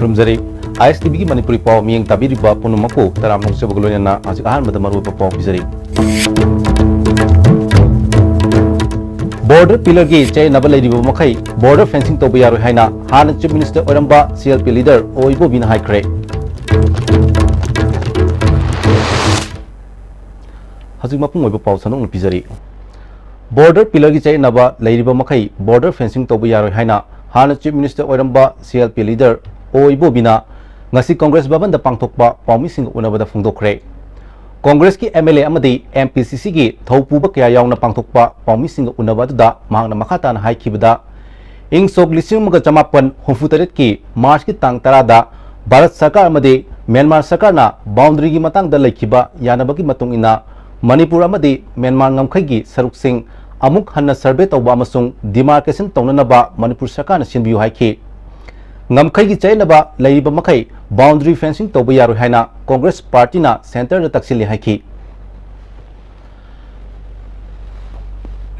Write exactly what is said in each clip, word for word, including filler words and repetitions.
ꯈꯨꯔꯨꯝꯖꯔꯤ꯫ ꯑꯥꯏ ꯑꯦꯁ T ꯚꯤꯒꯤ ꯃꯅꯤꯄꯨꯔꯤ ꯄꯥꯎ ꯃꯤꯠꯌꯦꯡ ꯇꯥꯕꯤꯔꯤꯕ ꯄꯨꯝꯅꯃꯛꯄꯨ ꯇꯔꯥꯝꯅ ꯑꯣꯛꯆꯕꯒ ꯂꯣꯏꯅꯅ ꯍꯧꯖꯤꯛ ꯑꯍꯥꯟꯕꯗ ꯃꯔꯨꯑꯣꯏꯕ ꯄꯥꯎ ꯄꯤꯖꯔꯤ꯫ Border pillarꯒꯤ ꯆꯌꯦꯠꯅꯕ ꯂꯩꯔꯤꯕ ꯃꯈꯩ border fencing ꯇꯧꯕ ꯌꯥꯔꯣꯏ ꯍꯥꯏꯅ ꯍꯥꯟꯅ Chief Minister ꯑꯣꯏꯔꯝꯕ C L P leader ꯑꯣ ꯏꯕꯣꯕꯤꯅ ꯍꯥꯏꯈ꯭ꯔꯦ꯫ ꯍꯧꯖꯤꯛ ꯃꯄꯨꯡ ꯑꯣꯏꯕ ꯄꯥꯎ ꯁꯟꯗꯣꯛꯅ ꯄꯤꯖꯔꯤ꯫ Border pillarꯒꯤ ꯆꯌꯦꯠꯅꯕ ꯂꯩꯔꯤꯕ ꯃꯈꯩ border fencing ꯇꯧꯕ ꯌꯥꯔꯣꯏ ꯍꯥꯏꯅ ꯍꯥꯟꯅ Chief Minister ꯑꯣꯏꯔꯝꯕ C L P leader ꯑꯣ ꯏꯕꯣꯕꯤꯅ ꯉꯁꯤ Congress ꯚꯕꯟꯗ ꯄꯥꯡꯊꯣꯛꯄ ꯄꯥꯎꯃꯤꯁꯤꯡꯒ ꯎꯅꯕꯗ ꯐꯣꯡꯗꯣꯛꯈ꯭ꯔꯦ꯫ Congressꯀꯤ M L A ꯑꯃꯗꯤ M P C Cꯒꯤ ꯊꯧꯄꯨꯕ ꯀꯌꯥ ꯌꯥꯎꯅ ꯄꯥꯡꯊꯣꯛꯄ ꯄꯥꯎꯃꯤꯁꯤꯡꯒ ꯎꯅꯕ ꯑꯗꯨꯗ ꯃꯍꯥꯛꯅ ꯃꯈꯥ ꯇꯥꯅ ꯍꯥꯏꯈꯤꯕꯗ, ꯏꯪ ꯁꯣꯛ ꯂꯤꯁꯤꯡ ꯑꯃꯒ ꯆꯃꯥꯄꯟ ꯍꯨꯝꯐꯨ ꯇꯔꯦꯠꯀꯤ Marchꯀꯤ ꯇꯥꯡ ꯇꯔꯥꯗ ꯚꯥꯔꯠ ꯁꯔꯀꯥꯔ ꯑꯃꯗꯤ ꯃ꯭ꯌꯥꯟꯃꯥꯔ ꯁꯔꯀꯥꯔꯅ boundaryꯒꯤ ꯃꯇꯥꯡꯗ ꯂꯩꯈꯤꯕ ꯌꯥꯅꯕꯒꯤ ꯃꯇꯨꯡ ꯏꯟꯅ ꯃꯅꯤꯄꯨꯔ ꯑꯃꯗꯤ ꯃ꯭ꯌꯥꯟꯃꯥꯔ ꯉꯝꯈꯩꯒꯤ ꯁꯔꯨꯛꯁꯤꯡ ꯑꯃꯨꯛ ꯍꯟꯅ survey ꯇꯧꯕ ꯑꯃꯁꯨꯡ demarcation ꯇꯧꯅꯅꯕ ꯃꯅꯤꯄꯨꯔ ꯁꯔꯀꯥꯔꯅ ꯁꯤꯟꯕꯤꯌꯨ ꯍꯥꯏꯈꯤ꯫ ꯉꯝꯈꯩꯒꯤ ꯆꯌꯦꯠꯅꯕ ꯂꯩꯔꯤꯕ ꯃꯈꯩ boundary fencing ꯇꯧꯕ ꯌꯥꯔꯣꯏ ꯍꯥꯏꯅ Congress partyꯅ centreꯗ ꯇꯛꯁꯤꯜꯂꯤ ꯍꯥꯏꯈꯤ꯫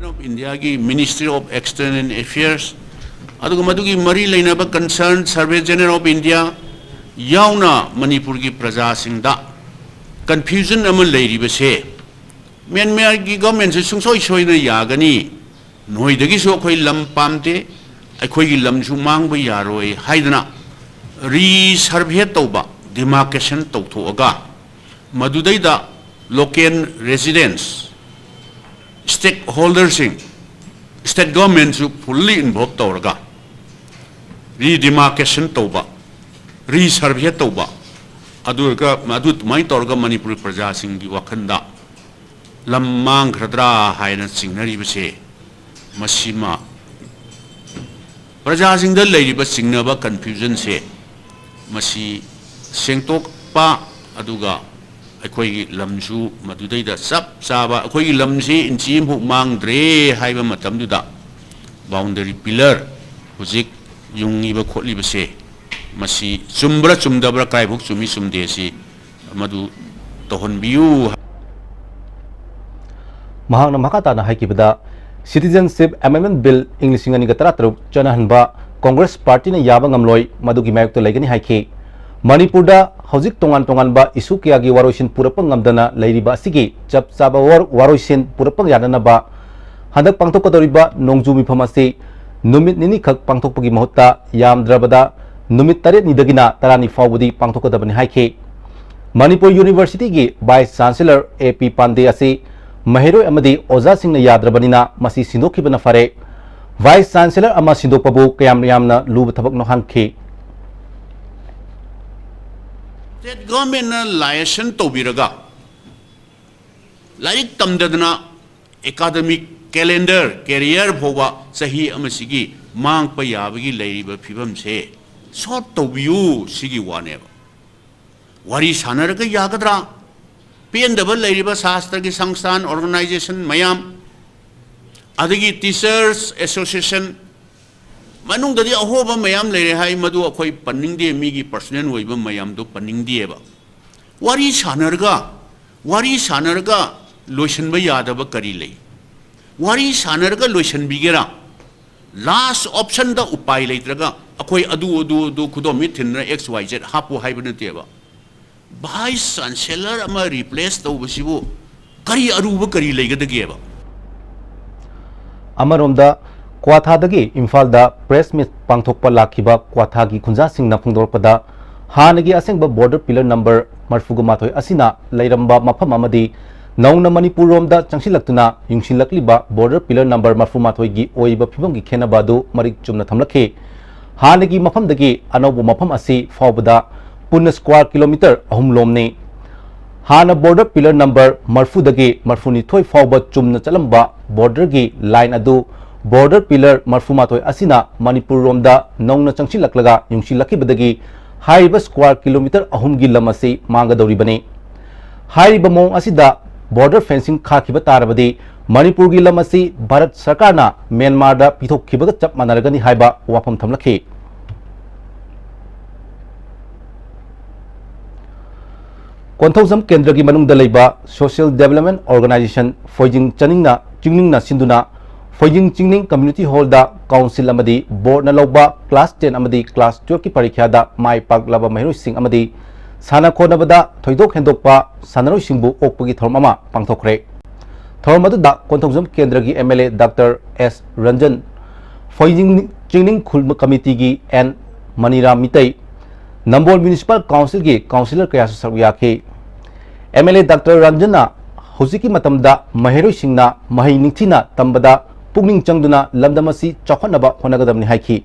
ꯑꯣꯐ ꯏꯟꯗꯤꯌꯥꯒꯤ Ministry of External Affairs, ꯑꯗꯨꯒ ꯃꯗꯨꯒꯤ ꯃꯔꯤ ꯂꯩꯅꯕ concern Survey General of India ꯌꯥꯎꯅ ꯃꯅꯤꯄꯨꯔꯒꯤ ꯄ꯭ꯔꯖꯥꯁꯤꯡꯗ confusion ꯑꯃ ꯂꯩꯔꯤꯕꯁꯦ, ꯃ꯭ꯌꯥꯟꯃꯥꯔꯒꯤ governmentꯁꯦ ꯁꯨꯡꯁꯣꯏ ꯁꯣꯏꯗꯅ ꯌꯥꯒꯅꯤ, ꯅꯣꯏꯗꯒꯤꯁꯨ ꯑꯩꯈꯣꯏ ꯂꯝ ꯄꯥꯝꯗꯦ, ꯑꯩꯈꯣꯏꯒꯤ ꯂꯝꯁꯨ ꯃꯥꯡꯕ ꯌꯥꯔꯣꯏ ꯍꯥꯏꯗꯅ resurvey ꯇꯧꯕ, demarcation ꯇꯧꯊꯣꯛꯑꯒ ꯃꯗꯨꯗꯩꯗ local residents, stakeholderꯁꯤꯡ, state governmentꯁꯨ fully involve ꯇꯧꯔꯒ redemarcation ꯇꯧꯕ, resurvey ꯇꯧꯕ, ꯑꯗꯨꯒ ꯑꯗꯨ ꯑꯗꯨꯃꯥꯏꯅ ꯇꯧꯔꯒ ꯃꯅꯤꯄꯨꯔ ꯄ꯭ꯔꯖꯥꯁꯤꯡꯒꯤ ꯋꯥꯈꯜꯗ ꯂꯝ ꯃꯥꯡꯈ꯭ꯔꯗ꯭ꯔꯥ ꯍꯥꯏꯅ ꯆꯤꯡꯅꯔꯤꯕꯁꯦ, ꯃꯁꯤꯃ ꯄ꯭ꯔꯖꯥꯁꯤꯡꯗ ꯂꯩꯔꯤꯕ ꯆꯤꯡꯅꯕ, confusionꯁꯦ ꯃꯁꯤ ꯁꯦꯡꯇꯣꯛꯄ, ꯑꯗꯨꯒ ꯑꯩꯈꯣꯏꯒꯤ ꯂꯝꯁꯨ ꯃꯗꯨꯗꯩꯗ ꯆꯞ ꯆꯥꯕ ꯑꯩꯈꯣꯏꯒꯤ ꯂꯝꯁꯤ ꯏꯟꯆꯤ ꯑꯃꯐꯥꯎ ꯃꯥꯡꯗ꯭ꯔꯦ ꯍꯥꯏꯕ ꯃꯇꯝꯗꯨꯗ boundary pillar ꯍꯧꯖꯤꯛ ꯌꯨꯡꯉꯤꯕ ꯈꯣꯠꯂꯤꯕꯁꯦ ꯃꯁꯤ ꯆꯨꯝꯕ꯭ꯔꯥ ꯆꯨꯝꯗꯕ꯭ꯔꯥ, ꯀꯥꯏꯐꯥꯎ ꯆꯨꯝꯃꯤ ꯆꯨꯝꯗꯦ ꯁꯤ ꯃꯗꯨ ꯇꯧꯍꯟꯕꯤꯌꯨ꯫ ꯃꯍꯥꯛꯅ ꯃꯈꯥ ꯇꯥꯅ ꯍꯥꯏꯈꯤꯕꯗ, Citizenship Amendment Bill ꯏꯪ ꯂꯤꯁꯤꯡ ꯑꯅꯤꯒ ꯇꯔꯥꯇꯔꯨꯛ ꯆꯠꯅꯍꯟꯕ, ꯀꯣꯡꯒ꯭ꯔꯦꯁ ꯄꯥꯔꯇꯤꯅ ꯌꯥꯕ ꯉꯝꯂꯣꯏ, ꯃꯗꯨꯒꯤ ꯃꯥꯌꯣꯛꯇ ꯂꯩꯒꯅꯤ ꯍꯥꯏꯈꯤ꯫ ꯃꯅꯤꯄꯨꯔꯗ ꯍꯧꯖꯤꯛ ꯇꯣꯉꯥꯟ ꯇꯣꯉꯥꯟꯕ issue ꯀꯌꯥꯒꯤ ꯋꯥꯔꯣꯏꯁꯤꯟ ꯄꯨꯔꯛꯄ ꯉꯝꯗꯅ ꯂꯩꯔꯤꯕ ꯑꯁꯤꯒꯤ ꯆꯞ ꯆꯥꯕ ꯋꯥꯔ-, ꯋꯥꯔꯣꯏꯁꯤꯟ ꯄꯨꯔꯛꯄ ꯌꯥꯅꯅꯕ ꯍꯟꯗꯛ ꯄꯥꯡꯊꯣꯛꯀꯗꯧꯔꯤꯕ ꯅꯣꯡꯖꯨ ꯃꯤꯐꯝ ꯑꯁꯤ ꯅꯨꯃꯤꯠ ꯅꯤꯅꯤꯈꯛ ꯄꯥꯡꯊꯣꯛꯄꯒꯤ ꯃꯍꯨꯠꯇ ꯌꯥꯝꯗ꯭ꯔꯕꯗ ꯅꯨꯃꯤꯠ ꯇꯔꯦꯠꯅꯤꯗꯒꯤꯅ ꯇꯔꯥꯅꯤ ꯐꯥꯎꯕꯗꯤ ꯄꯥꯡꯊꯣꯛꯀꯗꯕꯅꯤ ꯍꯥꯏꯈꯤ꯫ ꯃꯅꯤꯄꯨꯔ ꯌꯨꯅꯤꯚꯔꯁꯤꯇꯤꯒꯤ Vice Chancellor A P ꯄꯥꯟꯗꯦ ꯑꯁꯤ ꯃꯍꯩꯔꯣꯏ ꯑꯃꯗꯤ ꯑꯣꯖꯥꯁꯤꯡꯅ ꯌꯥꯗ꯭ꯔꯕꯅꯤꯅ ꯃꯁꯤ ꯁꯤꯟꯗꯣꯛꯈꯤꯕꯅ ꯐꯔꯦ꯫ Vice Chancellor ꯑꯃ ꯁꯤꯟꯗꯣꯛꯄꯕꯨ ꯀꯌꯥꯝ ꯌꯥꯝꯅ ꯂꯨꯕ ꯊꯕꯛꯅꯣ ꯍꯪꯈꯤ꯫ State government ꯅ liaison ꯇꯧꯕꯤꯔꯒ ꯂꯥꯏꯔꯤꯛ ꯇꯝꯗꯗꯅ academic calendar, career ꯐꯥꯎꯕ ꯆꯍꯤ ꯑꯃꯁꯤꯒꯤ ꯃꯥꯡꯄ ꯌꯥꯕꯒꯤ ꯂꯩꯔꯤꯕ ꯐꯤꯕꯝꯁꯦ solve ꯇꯧꯕꯤꯌꯨ, ꯁꯤꯒꯤ ꯋꯥꯅꯦꯕ꯫ ꯋꯥꯔꯤ ꯁꯥꯟꯅꯔꯒ ꯌꯥꯒꯗ꯭ꯔꯥ? ꯄꯦꯟꯗꯕ ꯂꯩꯔꯤꯕ ꯁꯥꯁꯇ꯭ꯔꯒꯤ ꯁꯪꯁꯊꯥꯟ, organization ꯃꯌꯥꯝ, ꯑꯗꯒꯤ teachers association ꯃꯅꯨꯡꯗꯗꯤ ꯑꯍꯣꯕ ꯃꯌꯥꯝ ꯂꯩꯔꯦ ꯍꯥꯏ, ꯃꯗꯨ ꯑꯩꯈꯣꯏ ꯄꯟꯅꯤꯡꯗꯦ, ꯃꯤꯒꯤ personal ꯑꯣꯏꯕ ꯃꯌꯥꯝꯗꯣ ꯄꯟꯅꯤꯡꯗꯦꯕ꯫ ꯋꯥꯔꯤ ꯁꯥꯟꯅꯔꯒ, ꯋꯥꯔꯤ ꯁꯥꯟꯅꯔꯒ ꯂꯣꯏꯁꯤꯟꯕ ꯌꯥꯗꯕ ꯀꯔꯤ ꯂꯩ? ꯋꯥꯔꯤ ꯁꯥꯟꯅꯔꯒ ꯂꯣꯏꯁꯤꯟꯕꯤꯒꯦꯔꯥ? Last option ꯗ ꯎꯄꯥꯏ ꯂꯩꯇ꯭ꯔꯒ ꯑꯩꯈꯣꯏ ꯑꯗꯨ, ꯑꯗꯨ, ꯑꯗꯨ ꯈꯨꯗꯣꯝꯕꯤ ꯊꯤꯟꯗꯅ X Y Z ꯍꯥꯞꯄꯨ ꯍꯥꯏꯕ ꯅꯠꯇꯦꯕ꯫ Vice Chancellor ꯑꯃ replace ꯇꯧꯕꯁꯤꯕꯨ ꯀꯔꯤ ꯑꯔꯨꯕ ꯀꯔꯤ ꯂꯩꯒꯗꯒꯦꯕ? ꯑꯃꯔꯣꯝꯗ, ꯀ꯭ꯋꯥꯊꯥꯗꯒꯤ ꯏꯝꯐꯥꯜꯗ press meet ꯄꯥꯡꯊꯣꯛꯄ ꯂꯥꯛꯈꯤꯕ ꯀ꯭ꯋꯥꯊꯥꯒꯤ ꯈꯨꯟꯖꯥꯁꯤꯡꯅ ꯐꯣꯡꯗꯣꯔꯛꯄꯗ, ꯍꯥꯟꯅꯒꯤ ꯑꯁꯦꯡꯕ border pillar number ꯃꯔꯐꯨꯒ ꯃꯥꯊꯣꯏ ꯑꯁꯤꯅ ꯂꯩꯔꯝꯕ ꯃꯐꯝ ꯑꯃꯗꯤ ꯅꯧꯅ ꯃꯅꯤꯄꯨꯔꯔꯣꯝꯗ ꯆꯪꯁꯤꯜꯂꯛꯇꯨꯅ ꯌꯨꯡꯁꯤꯜꯂꯛꯂꯤꯕ border pillar number ꯃꯔꯐꯨ ꯃꯥꯊꯣꯏꯒꯤ ꯑꯣꯏꯕ ꯐꯤꯕꯝꯒꯤ ꯈꯦꯠꯅꯕ ꯑꯗꯨ ꯃꯔꯤꯛ ꯆꯨꯝꯅ ꯊꯝꯂꯛꯈꯤ꯫ ꯍꯥꯟꯅꯒꯤ ꯃꯐꯝꯗꯒꯤ ꯑꯅꯧꯕ ꯃꯐꯝ ꯑꯁꯤ ꯐꯥꯎꯕꯗ ꯄꯨꯟꯅ square kilometre ꯑꯍꯨꯝ ꯂꯣꯝꯅꯤ꯫ ꯍꯥꯟꯅ border pillar number ꯃꯔꯐꯨꯗꯒꯤ ꯃꯔꯐꯨꯅꯤꯊꯣꯏ ꯐꯥꯎꯕ ꯆꯨꯝꯅ ꯆꯠꯂꯝꯕ border ꯒꯤ line ꯑꯗꯨ border pillar ꯃꯔꯐꯨ ꯃꯥꯊꯣꯏ ꯑꯁꯤꯅ ꯃꯅꯤꯄꯨꯔꯔꯣꯝꯗ ꯅꯧꯅ ꯆꯪꯁꯤꯜꯂꯛꯂꯒ ꯌꯨꯡꯁꯤꯜꯂꯛꯈꯤꯕꯗꯒꯤ ꯍꯥꯏꯔꯤꯕ square kilometre ꯑꯍꯨꯝꯒꯤ ꯂꯝ ꯑꯁꯤ ꯃꯥꯡꯒꯗꯧꯔꯤꯕꯅꯤ꯫ ꯍꯥꯏꯔꯤꯕ ꯃꯑꯣꯡ ꯑꯁꯤꯗ border fencing ꯈꯥꯛꯈꯤꯕ ꯇꯥꯔꯕꯗꯤ ꯃꯅꯤꯄꯨꯔꯒꯤ ꯂꯝ ꯑꯁꯤ ꯚꯥꯔꯠ ꯁꯔꯀꯥꯔꯅ ꯃ꯭ꯌꯥꯟꯃꯥꯔꯗ ꯄꯤꯊꯣꯛꯈꯤꯕꯒ ꯆꯞ ꯃꯥꯟꯅꯔꯒꯅꯤ ꯍꯥꯏꯕ ꯋꯥꯐꯝ ꯊꯝꯂꯛꯈꯤ꯫ ꯀꯣꯟꯊꯧꯖꯝ ꯀꯦꯟꯗ꯭ꯔꯒꯤ ꯃꯅꯨꯡꯗ ꯂꯩꯕ Social Development Organisation ꯐꯣꯏꯖꯤꯡ ꯆꯅꯤꯡꯅ, ꯆꯤꯡꯅꯤꯡꯅ ꯁꯤꯟꯗꯨꯅ ꯐꯣꯏꯖꯤꯡ ꯆꯤꯡꯅꯤꯡ ꯀꯝꯃ꯭ꯌꯨꯅꯤꯇꯤ ꯍꯣꯜꯗ ꯀꯥꯎꯟꯁꯤꯜ ꯑꯃꯗꯤ ꯕꯣꯔꯗꯅ ꯂꯧꯕ ꯀ꯭ꯂꯥꯁ ꯇꯦꯟ ꯑꯃꯗꯤ ꯀ꯭ꯂꯥꯁ ꯇꯨꯌꯦꯜꯐꯀꯤ ꯄꯔꯤꯈ꯭ꯌꯥꯗ ꯃꯥꯏ ꯄꯥꯛꯂꯕ ꯃꯍꯩꯔꯣꯏꯁꯤꯡ ꯑꯃꯗꯤ ꯁꯥꯟꯅ ꯈꯣꯠꯅꯕꯗ ꯊꯣꯏꯗꯣꯛ ꯍꯦꯟꯗꯣꯛꯄ ꯁꯥꯟꯅꯔꯣꯏꯁꯤꯡꯕꯨ ꯑꯣꯛꯄꯒꯤ ꯊꯧꯔꯝ ꯑꯃ ꯄꯥꯡꯊꯣꯛꯈ꯭ꯔꯦ꯫ ꯊꯧꯔꯝ ꯑꯗꯨꯗ ꯀꯣꯟꯊꯧꯖꯝ ꯀꯦꯟꯗ꯭ꯔꯒꯤ ꯑꯦꯝ ꯑꯦꯜ ꯑꯦ ꯗꯥꯛꯇꯔ ꯑꯦꯁ ꯔꯟꯖꯟ, ꯐꯣꯏꯖꯤꯡ ꯆꯤꯡꯅꯤꯡ ꯈꯨꯜ ꯀꯃꯤꯇꯤꯒꯤ ꯑꯦꯟ ꯃꯅꯤꯔꯥ ꯃꯤꯇꯩ, ꯅꯝꯕꯣꯜ ꯃ꯭ꯌꯨꯅꯤꯁꯤꯄꯥꯜ ꯀꯥꯎꯟꯁꯤꯜꯒꯤ ꯀꯥꯎꯟꯁꯤꯂꯔ ꯀꯌꯥꯁꯨ ꯁꯔꯨꯛ ꯌꯥꯈꯤ꯫ ꯑꯦꯝ ꯑꯦꯜ ꯑꯦ ꯗꯥꯛꯇꯔ ꯔꯟꯖꯟꯅ ꯍꯧꯖꯤꯛꯀꯤ ꯃꯇꯝꯗ ꯃꯍꯩꯔꯣꯏꯁꯤꯡꯅ ꯃꯍꯩ ꯅꯤꯡꯊꯤꯅ ꯇꯝꯕꯗ ꯄꯨꯛꯅꯤꯡ ꯆꯪꯗꯨꯅ ꯂꯝꯗꯝ ꯑꯁꯤ ꯆꯥꯎꯈꯠꯅꯕ ꯍꯣꯠꯅꯒꯗꯕꯅꯤ ꯍꯥꯏꯈꯤ꯫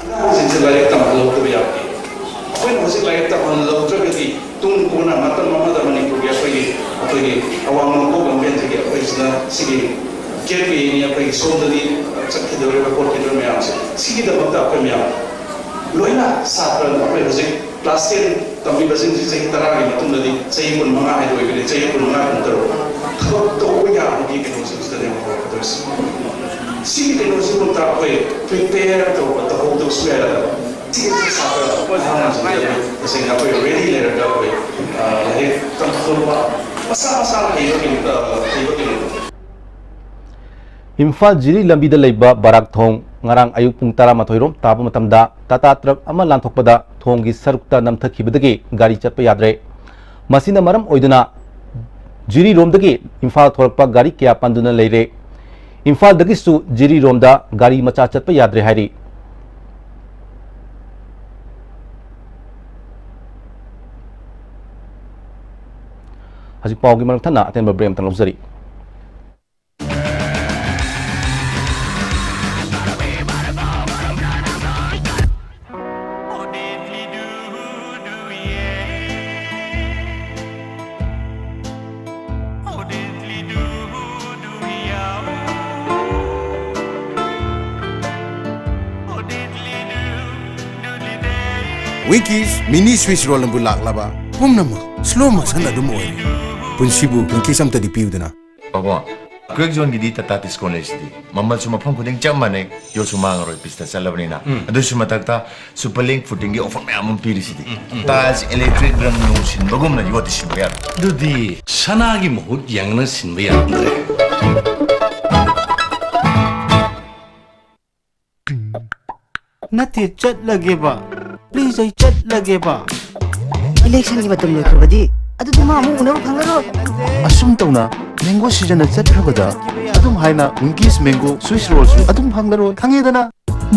ꯑꯉꯥꯡꯁꯤꯡꯁꯦ ꯂꯥꯏꯔꯤꯛ ꯇꯝꯍꯜꯍꯧꯗꯕ ꯌꯥꯗꯦ꯫ ꯑꯩꯈꯣꯏꯅ ꯍꯧꯖꯤꯛ ꯂꯥꯏꯔꯤꯛ ꯇꯝꯍꯜꯍꯧꯗ꯭ꯔꯒꯗꯤ ꯇꯨꯡ ꯀꯣꯏꯅ ꯃꯇꯝ ꯑꯃꯗ ꯃꯅꯤꯄꯨꯔꯒꯤ ꯑꯩꯈꯣꯏꯒꯤ, ꯑꯩꯈꯣꯏꯒꯤ ꯑꯋꯥꯡ ꯅꯣꯡꯄꯣꯛ ꯂꯝꯕꯦꯟꯁꯤꯒꯤ ꯑꯩꯈꯣꯏꯁꯤꯅ ꯁꯤꯒꯤ ꯒꯦꯠꯋꯦꯅꯤ, ꯑꯩꯈꯣꯏꯒꯤ ꯁꯣꯝꯗꯗꯤ ꯆꯠꯈꯤꯗꯧꯔꯤꯕ ꯈꯣꯠꯈꯤꯗꯧꯔꯤꯕ ꯃꯌꯥꯝꯁꯦ, ꯁꯤꯒꯤꯗꯃꯛꯇ ꯑꯩꯈꯣꯏ ꯃꯌꯥꯝ ꯂꯣꯏꯅ ꯁꯥꯇ꯭ꯔ ꯑꯩꯈꯣꯏ ꯍꯧꯖꯤꯛ ꯀ꯭ꯂꯥꯁ ꯇꯦꯟ ꯇꯝꯃꯤꯕꯁꯤꯡꯁꯤ ꯆꯍꯤ ꯇꯔꯥꯒꯤ ꯃꯇꯨꯡꯗꯗꯤ ꯆꯍꯤ ꯀꯨꯟꯃꯉꯥ ꯍꯥꯏꯗꯣ ꯑꯣꯏꯒꯅꯤ, ꯆꯍꯤ ꯀꯨꯟꯃꯉꯥ, ꯀꯨꯟꯇꯔꯨꯛ ꯊꯕꯛ ꯇꯧꯕ ꯌꯥꯕꯒꯤ ꯀꯩꯅꯣꯁꯤꯡꯁꯤꯗꯅꯦ ꯍꯧꯔꯛꯀꯗꯣꯏꯁꯦ꯫ ꯁꯤꯒꯤ ꯀꯩꯅꯣꯁꯤꯃꯛꯇ ꯑꯩꯈꯣꯏ ꯄ꯭ꯔꯤꯄꯦꯌꯔ ꯇꯧꯕ, ꯇꯧꯍꯧꯗꯕ ꯁꯨꯡꯌꯥ ꯌꯥꯗꯕ꯫ ꯁꯤꯒꯤ ꯁꯥꯇ꯭ꯔ ꯑꯉꯥꯡꯁꯤꯡꯁꯤꯗ ꯑꯩꯈꯣꯏ ꯇꯁꯦꯡꯅ ꯑꯩꯈꯣꯏ ꯔꯦꯗꯤ ꯂꯩꯔꯒ ꯑꯩꯈꯣꯏ, ꯑ, ꯂꯥꯏꯔꯤꯛ ꯇꯝꯊꯣꯛꯄ, ꯃꯁꯥ ꯃꯁꯥꯅ ꯍꯩꯕꯒꯤ, ꯑ, ꯍꯩꯕꯒꯤ ꯏꯝꯐꯥꯜ ꯖꯤꯔꯤ ꯂꯝꯕꯤꯗ ꯂꯩꯕ ꯕꯔꯥꯛ ꯊꯣꯡ ꯉꯔꯥꯡ ꯑꯌꯨꯛ ꯄꯨꯡ ꯇꯔꯥꯃꯥꯊꯣꯏ ꯔꯣꯝ ꯇꯥꯕ ꯃꯇꯝꯗ ꯇꯥꯇꯥ ꯇ꯭ꯔꯛ ꯑꯃ ꯂꯥꯟꯊꯣꯛꯄꯗ ꯊꯣꯡꯒꯤ ꯁꯔꯨꯛꯇ ꯅꯝꯊꯈꯤꯕꯗꯒꯤ ꯒꯥꯔꯤ ꯆꯠꯄ ꯌꯥꯗ꯭ꯔꯦ꯫ ꯃꯁꯤꯅ ꯃꯔꯝ ꯑꯣꯏꯗꯨꯅ ꯖꯤꯔꯤ ꯔꯣꯝꯗꯒꯤ ꯏꯝꯐꯥꯜ ꯊꯣꯔꯛꯄ ꯒꯥꯔꯤ ꯀꯌꯥ ꯄꯟꯗꯨꯅ ꯂꯩꯔꯦ꯫ ꯏꯝꯐꯥꯜꯗꯒꯤꯁꯨ ꯖꯤꯔꯤ ꯔꯣꯝꯗ ꯒꯥꯔꯤ ꯃꯆꯥ ꯆꯠꯄ ꯌꯥꯗ꯭ꯔꯦ ꯍꯥꯏꯔꯤ꯫ ꯍꯧꯖꯤꯛ ꯄꯥꯎꯒꯤ ꯃꯔꯛ ꯊꯠꯅ ꯑꯇꯦꯟꯕ ꯕ꯭ꯔꯦꯛ ꯑꯃꯇꯪ ꯂꯧꯖꯔꯤ꯫ Winkies Mini Swiss Roll ꯅꯕꯨ ꯂꯥꯛꯂꯕ ꯄꯨꯝꯅꯃꯛ slow motion ꯑꯗꯨꯝ ꯑꯣꯏꯔꯦ꯫ ꯄꯨꯟꯁꯤꯕꯨ Winkies ꯑꯝꯇꯗꯤ ꯄꯤꯌꯨꯗꯅ꯫ ꯄꯥꯕꯨꯡ, ꯀ꯭ꯋꯦꯛ ꯖꯣꯟꯒꯤꯗꯤ ꯇꯥꯇꯥ ꯗꯤꯁꯀꯥꯎꯟ ꯂꯩꯁꯤꯗꯤ꯫ ꯃꯃꯜꯁꯨ ꯃꯐꯝ ꯈꯨꯗꯤꯡ ꯆꯞ ꯃꯥꯟꯅꯩ, ꯌꯣꯠꯁꯨ ꯃꯥꯡꯉꯔꯣꯏ ꯄꯤꯁꯇ ꯆꯠꯂꯕꯅꯤꯅ꯫ ꯎꯝ꯫ ꯑꯗꯨꯁꯨ ꯃꯊꯛꯇ ꯁꯨꯄꯔ ꯂꯤꯡ ꯐꯨꯇꯤꯡꯒꯤ ꯑꯣꯐꯔ ꯃꯌꯥꯝ ꯑꯃ ꯄꯤꯔꯤꯁꯤꯗꯤ꯫ ꯎꯝ, ꯎꯝ꯫ ꯇꯥꯏꯜꯁ, ꯏꯂꯦꯛꯇ꯭ꯔꯤꯛ ꯔꯪ ꯅꯨꯡ ꯁꯤꯟꯕꯒꯨꯝꯅ ꯌꯣꯠꯇꯤ ꯁꯤꯟꯕ ꯌꯥꯔꯣꯏ꯫ ꯑꯗꯨꯗꯤ ꯁꯅꯥꯒꯤ ꯃꯍꯨꯠ ꯌꯦꯡꯅ ꯁꯤꯟꯕ ꯌꯥꯔꯝꯗ꯭ꯔꯦ꯫ ꯅꯠꯇꯦ, ꯆꯠꯂꯒꯦꯕ꯫ Please, ꯑꯩ ꯆꯠꯂꯒꯦꯕ꯫ Election ꯒꯤ ꯃꯇꯝ ꯂꯣꯏꯈ꯭ꯔꯕꯗꯤ ꯑꯗꯨꯗꯤ ꯃꯥ ꯑꯃꯨꯛ ꯎꯅꯕ ꯐꯪꯉꯔꯣꯏ꯫ ꯑꯁꯨꯝ ꯇꯧꯅ mango season ꯅ ꯆꯠꯈ꯭ꯔꯕꯗ ꯑꯗꯨꯝ ꯍꯥꯏꯅ Winkies Mango Swiss Roll ꯁꯨ ꯑꯗꯨꯝ ꯐꯪꯂꯔꯣꯏ, ꯈꯪꯉꯦꯗꯅ?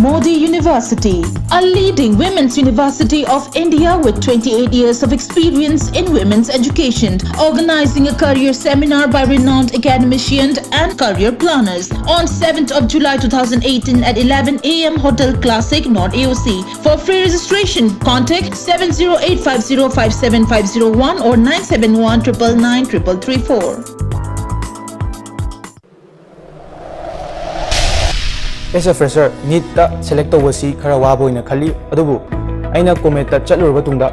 Modi University, a leading women's university of India with twenty-eight years of experience in women's education, organizing a career seminar by renowned academicians and career planners on seventh of July two thousand eighteen at eleven a m Hotel Classic, North A O C. For free registration, contact seven zero eight five zero five seven five zero one or nine seven one triple nine triple three four. As a fresher, NEET ꯇ select ꯇꯧꯕꯁꯤ ꯈꯔ ꯋꯥꯕ ꯑꯣꯏꯅ ꯈꯜꯂꯤ, ꯑꯗꯨꯕꯨ ꯑꯩꯅ COMET ꯇ ꯆꯠꯂꯨꯔꯕ ꯇꯨꯡꯗ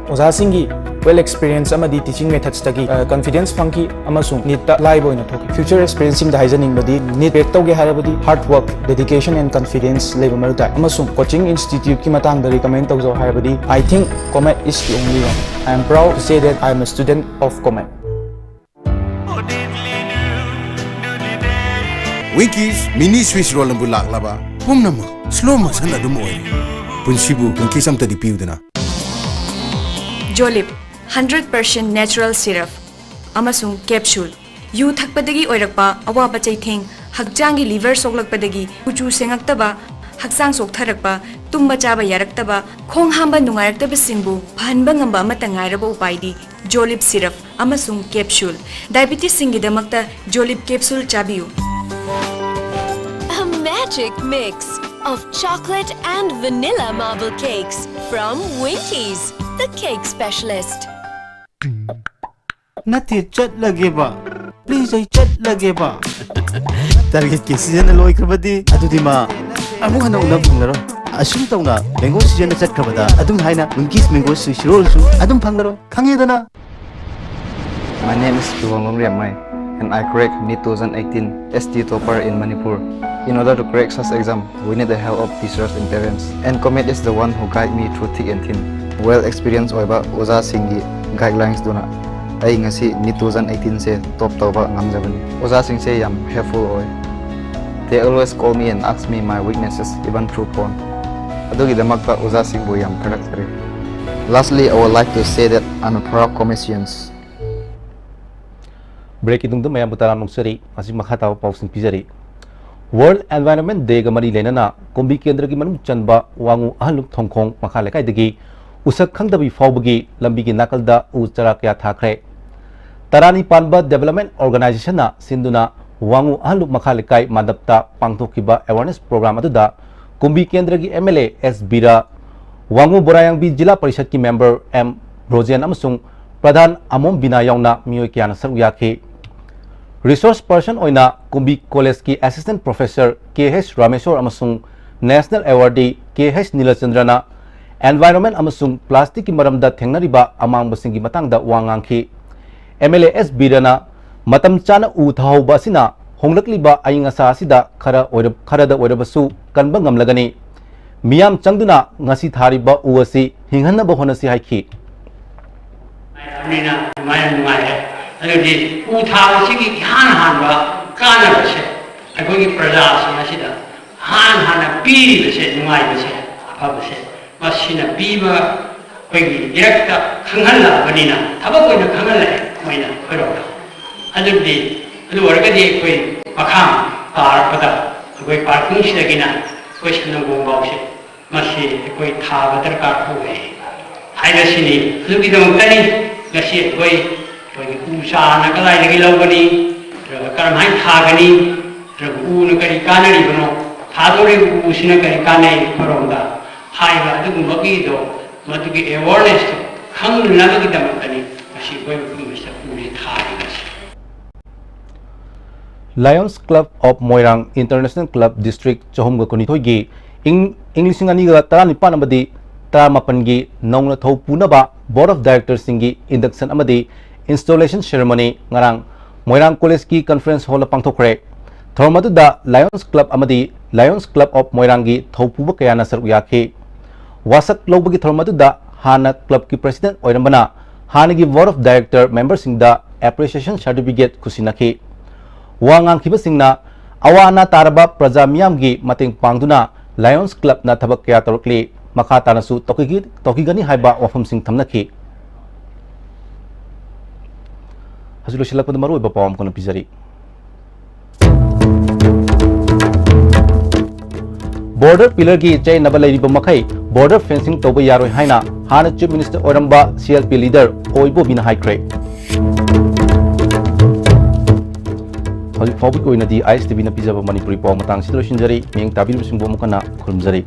ꯑꯣꯖꯥꯁꯤꯡꯒꯤ well experience ꯑꯃꯗꯤ teaching methods ꯇꯒꯤ, ꯑ, confidence ꯐꯪꯈꯤ ꯑꯃꯁꯨꯡ NEET ꯇ ꯂꯥꯏꯕ ꯑꯣꯏꯅ ꯊꯣꯛꯈꯤ꯫ Future aspirant ꯁꯤꯡꯗ ꯍꯥꯏꯖꯅꯤꯡꯕꯗꯤ, NEET crack ꯇꯧꯒꯦ ꯍꯥꯏꯔꯕꯗꯤ hard work, dedication and confidence ꯂꯩꯕ ꯃꯔꯨ ꯇꯥꯏ, ꯑꯃꯁꯨꯡ coaching institute ꯀꯤ ꯃꯇꯥꯡꯗ recommend ꯇꯧꯖꯧ ꯍꯥꯏꯔꯕꯗꯤ, I think COMET is the only one. I am proud to say that I am a student of COMET. Winkies Mini Swiss Roll ꯅꯕꯨ ꯂꯥꯛꯂꯕ ꯄꯨꯝꯅꯃꯛ slow motion ꯑꯗꯨꯝ ꯑꯣꯏꯔꯦ꯫ ꯄꯨꯟꯁꯤꯕꯨ Winkies ꯑꯝꯇꯗꯤ ꯄꯤꯌꯨꯗꯅ꯫ Jolib, hundred percent natural syrup ꯑꯃꯁꯨꯡ capsule꯫ U ꯊꯛꯄꯗꯒꯤ ꯑꯣꯏꯔꯛꯄ ꯑꯋꯥꯕ ꯆꯩꯊꯦꯡ, ꯍꯛꯆꯥꯡꯒꯤ liver ꯁꯣꯛꯂꯛꯄꯗꯒꯤ ꯀꯨꯆꯨ ꯁꯦꯡꯉꯛꯇꯕ, ꯍꯛꯆꯥꯡ ꯆꯣꯛꯊꯔꯛꯄ, ꯇꯨꯝꯕ ꯆꯥꯕ ꯌꯥꯔꯛꯇꯕ, ꯈꯣꯡ ꯍꯥꯝꯕ ꯅꯨꯡꯉꯥꯏꯔꯛꯇꯕꯁꯤꯡꯕꯨ ꯐꯍꯟꯕ ꯉꯝꯕ ꯑꯃꯠꯇ ꯉꯥꯏꯔꯕ ꯎꯄꯥꯏꯗꯤ Jolib syrup ꯑꯃꯁꯨꯡ capsule꯫ Diabetes ꯁꯤꯡꯒꯤꯗꯃꯛꯇ Jolib capsule ꯆꯥꯕꯤꯌꯨ꯫ A magic mix of chocolate and vanilla marble cakes from Winkies, the cake specialist. ꯅꯠꯇꯦ, ꯆꯠꯂꯒꯦꯕ꯫ Please, ꯑꯩ ꯆꯠꯂꯒꯦꯕ꯫ Target ꯀꯤ season ꯅ ꯂꯣꯏꯈ꯭ꯔꯕꯗꯤ ꯑꯗꯨꯗꯤ ꯃꯥ ꯑꯃꯨꯛ ꯍꯟꯅ ꯎꯅꯕ ꯐꯪꯂꯔꯣꯏ꯫ ꯑꯁꯨꯝ ꯇꯧꯅ mango season ꯅ ꯆꯠꯈ꯭ꯔꯕꯗ ꯑꯗꯨꯝ ꯍꯥꯏꯅ Winkies Mango Swiss Roll ꯁꯨ ꯑꯗꯨꯝ ꯐꯪꯂꯔꯣꯏ, ꯈꯪꯉꯦꯗꯅ? My name is Kiwon Longriam Mai, and I cracked NEET two thousand eighteen S T topper in Manipur. In order to crack such exam, we need the help of teachers and parents. And COMET is the one who guide me through thick and thin. Well experienced ꯑꯣꯏꯕ ꯑꯣꯖꯥꯁꯤꯡꯒꯤ guidelines ꯗꯨꯅ ꯑꯩ ꯉꯁꯤ NEET two thousand eighteen ꯁꯦ top ꯇꯧꯕ ꯉꯝꯖꯕꯅꯤ꯫ ꯑꯣꯖꯥꯁꯤꯡꯁꯦ ꯌꯥꯝ helpful ꯑꯣꯏ꯫ They always call me and ask me my weaknesses, even through phone. ꯑꯗꯨꯒꯤꯗꯃꯛꯇ ꯑꯣꯖꯥꯁꯤꯡꯕꯨ ꯌꯥꯝ ꯊꯥꯒꯠꯆꯔꯤ꯫ Lastly, I would like to say that I'm a proud Commission's. ꯕ꯭ꯔꯦꯛꯀꯤ ꯇꯨꯡꯗ ꯃꯌꯥꯝꯕꯨ ꯇꯔꯥꯝꯅ ꯑꯣꯛꯆꯔꯤ꯫ ꯍꯧꯖꯤꯛ ꯃꯈꯥ ꯇꯥꯕ ꯄꯥꯎꯁꯤꯡ ꯄꯤꯖꯔꯤ꯫ World Environment Day ꯒ ꯃꯔꯤ ꯂꯩꯅꯅ ꯀꯨꯝꯕꯤ ꯀꯦꯟꯗ꯭ꯔꯒꯤ ꯃꯅꯨꯡ ꯆꯟꯕ ꯋꯥꯉꯨ ꯑꯍꯜꯂꯨꯞ ꯊꯣꯡꯈꯣꯡ ꯃꯈꯥ ꯂꯩꯀꯥꯏꯗꯒꯤ ꯎꯁꯛ ꯈꯪꯗꯕꯤ ꯐꯥꯎꯕꯒꯤ ꯂꯝꯕꯤꯒꯤ ꯅꯥꯀꯜꯗ ꯎ ꯆꯥꯔꯥ ꯀꯌꯥ ꯊꯥꯈ꯭ꯔꯦ꯫ ꯇꯔꯥꯅꯤ ꯄꯥꯟꯕ Development Organization ꯅ ꯁꯤꯟꯗꯨꯅ ꯋꯥꯉꯨ ꯑꯍꯜꯂꯨꯞ ꯃꯈꯥ ꯂꯩꯀꯥꯏ ꯃꯟꯗꯞꯇ ꯄꯥꯡꯊꯣꯛꯈꯤꯕ awareness program ꯑꯗꯨꯗ ꯀꯨꯝꯕꯤ ꯀꯦꯟꯗ꯭ꯔꯒꯤ M L A S Vira, ꯋꯥꯉꯨ ꯕꯣꯔꯥꯌꯥꯡꯕꯤ zila ꯄꯔꯤꯁꯠꯀꯤ member M Brojen ꯑꯃꯁꯨꯡ ꯄ꯭ꯔꯙꯥꯟ ꯑꯃꯣꯝ ꯕꯤꯅꯥ ꯌꯥꯎꯅ ꯃꯤꯑꯣꯏ ꯀꯌꯥꯅ ꯁꯔꯨꯛ ꯌꯥꯈꯤ꯫ Resource person ꯑꯣꯏꯅ ꯀꯨꯝꯕꯤ ꯀꯣꯂꯦꯖꯀꯤ assistant professor K H Rameshwor ꯑꯃꯁꯨꯡ national awardee K H ꯅꯤꯂꯆꯟꯗ꯭ꯔꯅ environment ꯑꯃꯁꯨꯡ plastic ꯀꯤ ꯃꯔꯝꯗ ꯊꯦꯡꯅꯔꯤꯕ ꯑꯃꯥꯡꯕꯁꯤꯡꯒꯤ ꯃꯇꯥꯡꯗ ꯋꯥ ꯉꯥꯡꯈꯤ꯫ M L A S ꯕꯤꯔꯥꯅ ꯃꯇꯝ ꯆꯥꯅ ꯎ ꯊꯥꯍꯧꯕ ꯑꯁꯤꯅ ꯍꯣꯡꯂꯛꯂꯤꯕ ꯑꯏꯪ ꯑꯁꯥ ꯑꯁꯤꯗ ꯈꯔ ꯑꯣꯏꯔ-, ꯈꯔꯗ ꯑꯣꯏꯔꯕꯁꯨ ꯀꯟꯕ ꯉꯝꯂꯒꯅꯤ꯫ ꯃꯤꯌꯥꯝ ꯆꯪꯗꯨꯅ ꯉꯁꯤ ꯊꯥꯔꯤꯕ ꯎ ꯑꯁꯤ ꯍꯤꯡꯍꯟꯅꯕ ꯍꯣꯠꯅꯁꯤ ꯍꯥꯏꯈꯤ꯫ ꯑꯗꯨꯅꯤꯅ ꯅꯨꯡꯉꯥꯏ, ꯅꯨꯡꯉꯥꯏꯔꯦ꯫ ꯑꯗꯨꯗꯤ ꯎ ꯊꯥꯕꯁꯤꯒꯤ ꯏꯍꯥꯟ ꯍꯥꯟꯕ ꯀꯥꯟꯅꯕꯁꯦ ꯑꯩꯈꯣꯏꯒꯤ ꯄ꯭ꯔꯖꯥꯁꯤꯡ ꯑꯁꯤꯗ ꯍꯥꯟ ꯍꯥꯟꯅ ꯄꯤꯔꯤꯕꯁꯦ, ꯅꯨꯡꯉꯥꯏꯕꯁꯦ, ꯑꯐꯕꯁꯦ, ꯃꯁꯤꯅ ꯄꯤꯕ ꯑꯩꯈꯣꯏꯒꯤ ꯏꯔꯛꯇ ꯈꯪꯍꯜꯂꯛꯑꯕꯅꯤꯅ ꯊꯕꯛ ꯑꯣꯏꯅ ꯈꯪꯍꯜꯂꯛꯑꯦ ꯃꯣꯏꯅ ꯑꯩꯈꯣꯏꯔꯣꯝꯗ꯫ ꯑꯗꯨꯗꯤ, ꯑꯗꯨ ꯑꯣꯏꯔꯒꯗꯤ ꯑꯩꯈꯣꯏ ꯃꯈꯥ ꯇꯥꯔꯛꯄꯗ ꯑꯩꯈꯣꯏ ꯄꯥꯔꯀꯤꯡꯁꯤꯗꯒꯤꯅ ꯑꯩꯈꯣꯏ ꯁꯟꯅ ꯒꯣꯡꯕꯥꯎꯁꯦ ꯃꯁꯤ ꯑꯩꯈꯣꯏ ꯊꯥꯕ ꯗꯔꯀꯥꯔ ꯑꯣꯏ ꯍꯥꯏꯕꯁꯤꯅꯤ꯫ ꯑꯗꯨꯒꯤꯗꯃꯛꯇꯅꯤ ꯉꯁꯤ ꯑꯩꯈꯣꯏ, ꯑꯩꯈꯣꯏꯒꯤ ꯎ ꯆꯥꯔꯅ ꯀꯗꯥꯏꯗꯒꯤ ꯂꯧꯒꯅꯤ, ꯅꯠꯇ꯭ꯔꯒ ꯀꯔꯝꯍꯥꯏꯅ ꯊꯥꯒꯅꯤ, ꯅꯠꯇ꯭ꯔꯒ ꯎꯅ ꯀꯔꯤ ꯀꯥꯟꯅꯔꯤꯕꯅꯣ, ꯊꯥꯗꯣꯔꯤꯕ ꯎꯁꯤꯅ ꯀꯔꯤ ꯀꯥꯟꯅꯩ ꯑꯃꯔꯣꯝꯗ ꯍꯥꯏꯕ ꯑꯗꯨꯒꯨꯝꯕꯒꯤꯗꯣ, ꯃꯗꯨꯒꯤ awareness ꯇꯣ ꯈꯪꯅꯅꯕꯒꯤꯗꯃꯛꯇꯅꯤ ꯉꯁꯤ ꯑꯩꯈꯣꯏ ꯃꯐꯝ ꯑꯁꯤꯗ ꯎꯁꯤ ꯊꯥꯔꯤꯕꯁꯤ꯫ Lions Club of Moirang International Club District ꯆꯍꯨꯝꯒ ꯀꯨꯟꯅꯤꯊꯣꯏꯒꯤ ꯏꯪ, ꯏꯪ ꯂꯤꯁꯤꯡ ꯑꯅꯤꯒ ꯇꯔꯥꯅꯤꯄꯥꯟ ꯑꯃꯗꯤ ꯇꯔꯥꯃꯥꯄꯟꯒꯤ ꯅꯧꯅ ꯊꯧ ꯄꯨꯅꯕ Board of Director ꯁꯤꯡꯒꯤ induction ꯑꯃꯗꯤ installation ceremony ꯉꯔꯥꯡ ꯃꯣꯏꯔꯥꯡ ꯀꯣꯂꯦꯖꯀꯤ conference hall ꯗ ꯄꯥꯡꯊꯣꯛꯈ꯭ꯔꯦ꯫ ꯊꯧꯔꯝ ꯑꯗꯨꯗ Lions Club ꯑꯃꯗꯤ Lions Club of ꯃꯣꯏꯔꯥꯡꯒꯤ ꯊꯧꯄꯨꯕ ꯀꯌꯥꯅ ꯁꯔꯨꯛ ꯌꯥꯈꯤ꯫ ꯋꯥꯁꯛ ꯂꯧꯕꯒꯤ ꯊꯧꯔꯝ ꯑꯗꯨꯗ ꯍꯥꯟꯅ club ꯀꯤ president ꯑꯣꯏꯔꯝꯕꯅ ꯍꯥꯟꯅꯒꯤ Board of Director member ꯁꯤꯡꯗ appreciation certificate ꯈꯨꯠꯁꯤꯟꯅꯈꯤ꯫ ꯋꯥ ꯉꯥꯡꯈꯤꯕꯁꯤꯡꯅ ꯑꯋꯥ ꯑꯅꯥ ꯇꯥꯔꯕ ꯄ꯭ꯔꯖꯥ ꯃꯤꯌꯥꯝꯒꯤ ꯃꯇꯦꯡ ꯄꯥꯡꯗꯨꯅ ꯂꯥꯌꯣꯟꯁ ꯀ꯭ꯂꯕꯅ ꯊꯕꯛ ꯀꯌꯥ ꯇꯧꯔꯛꯂꯤ, ꯃꯈꯥ ꯇꯥꯅꯁꯨ ꯇꯧꯈꯤꯒꯤ-, ꯇꯧꯈꯤꯒꯅꯤ ꯍꯥꯏꯕ ꯋꯥꯐꯝꯁꯤꯡ ꯊꯝꯅꯈꯤ꯫ ꯍꯧꯖꯤꯛ ꯂꯣꯏꯁꯤꯜꯂꯛꯄꯗ ꯃꯔꯨꯑꯣꯏꯕ ꯄꯥꯎ ꯑꯃ ꯀꯟꯅ ꯄꯤꯖꯔꯤ꯫ ꯕꯣꯔꯗꯔ ꯄꯤꯂꯔꯒꯤ ꯆꯌꯦꯠꯅꯕ ꯂꯩꯔꯤꯕ ꯃꯈꯩ ꯕꯣꯔꯗꯔ ꯐꯦꯟꯁꯤꯡ ꯇꯧꯕ ꯌꯥꯔꯣꯏ ꯍꯥꯏꯅ ꯍꯥꯟꯅ ꯆꯤꯐ ꯃꯤꯅꯤꯁꯇꯔ ꯑꯣꯏꯔꯝꯕ ꯁꯤ ꯑꯦꯜ ꯄꯤ ꯂꯤꯗꯔ ꯑꯣꯏ ꯕꯣꯕꯤꯅ ꯍꯥꯏꯈ꯭ꯔꯦ꯫ ꯍꯧꯖꯤꯛ ꯐꯥꯎꯕꯒꯤ ꯑꯣꯏꯅꯗꯤ ꯑꯥꯏ ꯑꯦꯁ ꯇꯤ ꯚꯤꯅ ꯄꯤꯖꯕ ꯃꯅꯤꯄꯨꯔꯤ ꯄꯥꯎ ꯃꯇꯥꯡꯁꯤꯗ ꯂꯣꯏꯁꯤꯟꯖꯔꯤ꯫ ꯃꯤꯠꯌꯦꯡ ꯇꯥꯕꯤꯔꯤꯕꯁꯤꯡꯕꯨ ꯑꯃꯨꯛ ꯍꯟꯅ ꯈꯨꯔꯨꯝꯖꯔꯤ꯫